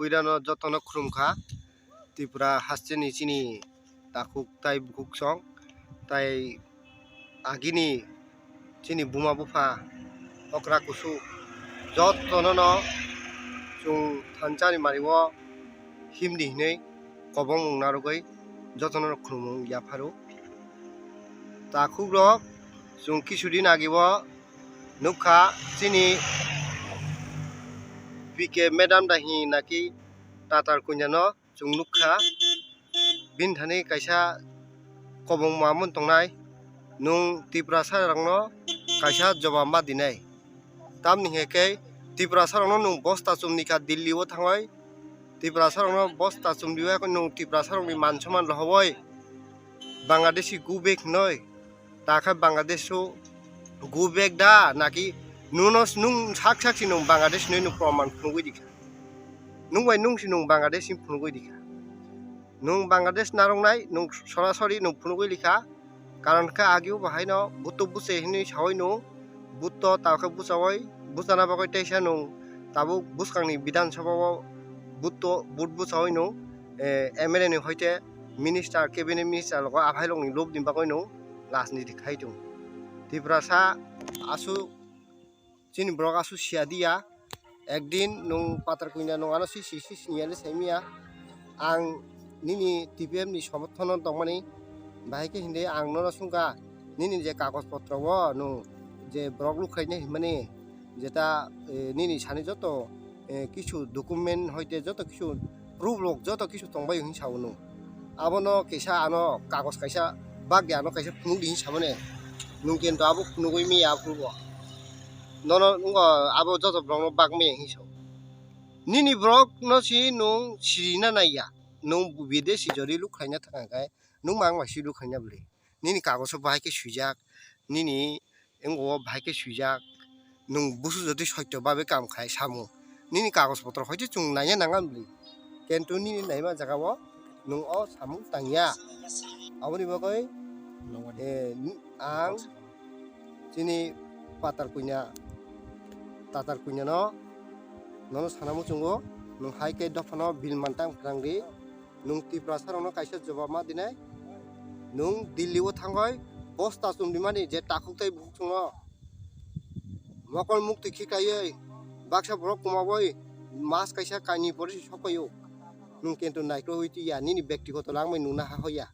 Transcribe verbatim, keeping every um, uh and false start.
Puirano jotono khulumkha, Tripura hasteni chini takhuk tai bukhuk song, tai agini chini buma bupha okra kusu jotono no chwng thansa ni mari o himdi hinwi kobongmung narwgwi jotono no khulumung yapharu. Takhuk rok chwng kisu din agi o nukha chini P K madam da hinwi naki tatar kunya no chwng nukha, bini thani kaisa kobongma mun tongnai, nwng Tiprasa rokno kaisa jobab ma dinai. Tamni hwnkhe Tiprasa rokno nwng bosta chumni kha Delhi o thangwi, Tiprasa rokno bosta chumriwi nwng Tiprasa rokni man soman rohowoi Bangladeshi go back hinwi, ta khe Bangladesh o go back da naki nuno nwng sak sak si nwng Bangladesh hinwi nwng proman phunugwi dikha, nwng bai nwng si nwng Bangladesh hinwi phunugwi dikha. Nwng Bangladesh narwknai, nwng sorasori nwng phunugwi likha. Karon khe agio bo haino butto buche hinwi sawi nwng, butto tao khe buchawi, buchana bagwi teisa nwng tabuk bwskangni Bidhan Sabha o butto but buchawi nwng, eh, M L A ni hoite minister, cabinet minister logo aphailokni lobni bagwi nwng rajniti khai tongo. Tiprasa aswk chini borok aswk siya diya, ekdin nwng patar kunya nwng ano si si si siniya le saimiya, ang nini T P F ni somorthono tongmani, bahai khe hindi ang nono sungkha nini je kagoj potro o nwng je borok lukhaina hinmani, jeta, eh, nini sani joto, eh, kisu document hoite joto kisu proof rok joto kisu tongbai hinwi sao nwng. Abono kisa ano kagoj kaisa bagya ano kaisa phunuk di hinwi samani. Nwng kinto abo phunugwi miya aphuru bo. Nono wngkha abo joto borokno bak miya hinwi sao. Nini borokno si nwng sirina naiya. Nwng bidesi jori lukhaina thangkha khe nwng mang bai si lukhaina bwlwi. Nini kagoso bahai khe swijak, nini wngkha o bahai khe swijak, nwng busu jotwi soito babe kam khai samung. Nini kagoj potro hoite chwng naina nangani bwlwi, kintu nini naima jaga o nwng o samung tangya. Aboni bagwi, eh, ang chini patar kunya, tatar kunya no, nono sana muchungo, nwng hai khe dophano bil mantang phrang di. Nwng Tiprasa rokno kaisa jobab ma dinai. Nwng Delhi o thangwi bosta chumrimani je takhuk tai bukhuk chwngno mokol mukti khiklaiwi baksa borok kwmawi mas kaisa kainwi pore se sokphaio. Nwng kintu naikolwi twiya, nini bektigoto langmai nwngno ha hoya.